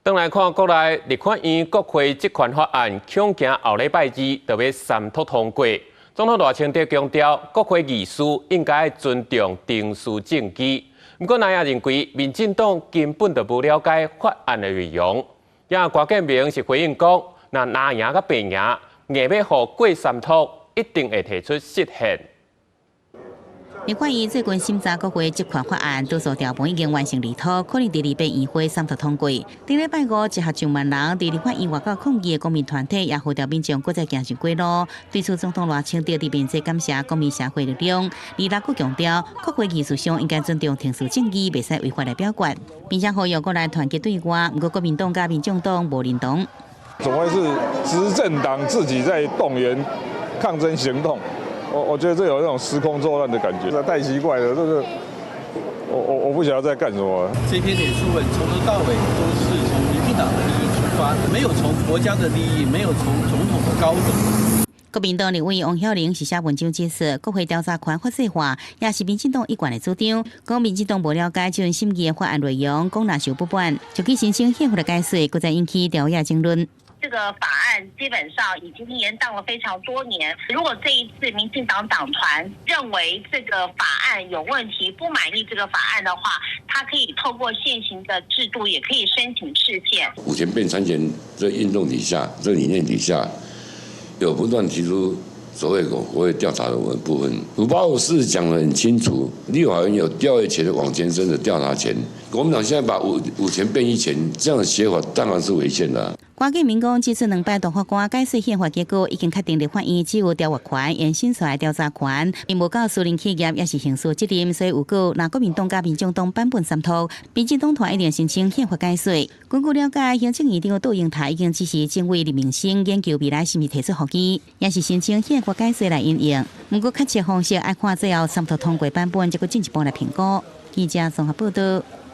轉來看國內立法院國會職權法案，恐驚後禮拜二就欲三讀通過。總統賴清德強調，國會議事應該尊重程序正義。毋過，藍營認為民進黨根本就無了解法案的內容。也郭建明是回應講，若藍營佮白營硬欲予過三讀，一定會提出釋憲。立法院最近審查國會職權法案，多數條文已經完成擬討，可能佇禮拜院會三讀通過。頂禮拜五，集合上萬人佇立法院外口抗議的公民團體，也號召民眾閣再行上街路。對此，總統賴清德佇面祭感謝公民社會力量，而閣強調，國會議事上應該尊重程序正義，袂使違法來表決，並且呼籲國內團結對外。毋過國民黨佮民眾黨無認同。怎麼會是執政黨自己在動員抗爭行動？我覺得這有那種時空錯亂的感覺，這太奇怪了。這個我不曉得在幹什麼。這篇臉書文從頭到尾都是從民進黨的利益出發，沒有從國家的利益，沒有從總統的高度。國民黨立委王曉玲是寫文章指出，國會調查權法制化也是民進黨一貫的主張。講民進黨無了解這陣審議的法案內容，講若受不滿，就去申請憲法的解釋，閣再引起朝野爭論。這個法案基本上已經延宕了非常多年。如果這一次民進黨黨團認為這個法案有問題，不滿意這個法案的話，他可以透過現行的制度，也可以申請釋憲。五權變三權這運動底下，這理念底下，有不斷提出所謂國會調查的部分。585四講得很清楚，立法院有調閱權往前伸的調查權。國民黨現在把五權變一權，這樣的寫法當然是違憲的。郭建明講，這次兩擺大法官解釋憲法結果，已經確定立法院只有調閱權、延伸出來調查權，並無到私人企業抑是刑事責任，所以有過若國民黨佮民眾黨版本三讀，民進黨團一定申請憲法解釋。根據了解，行政院長杜英台已經指示政委林明生研究未來是毋是提出覆議，抑是申請憲法解釋來因應。毋過確切方式愛看最後三讀通過版本，才閣進一步來評估。記者綜合報道。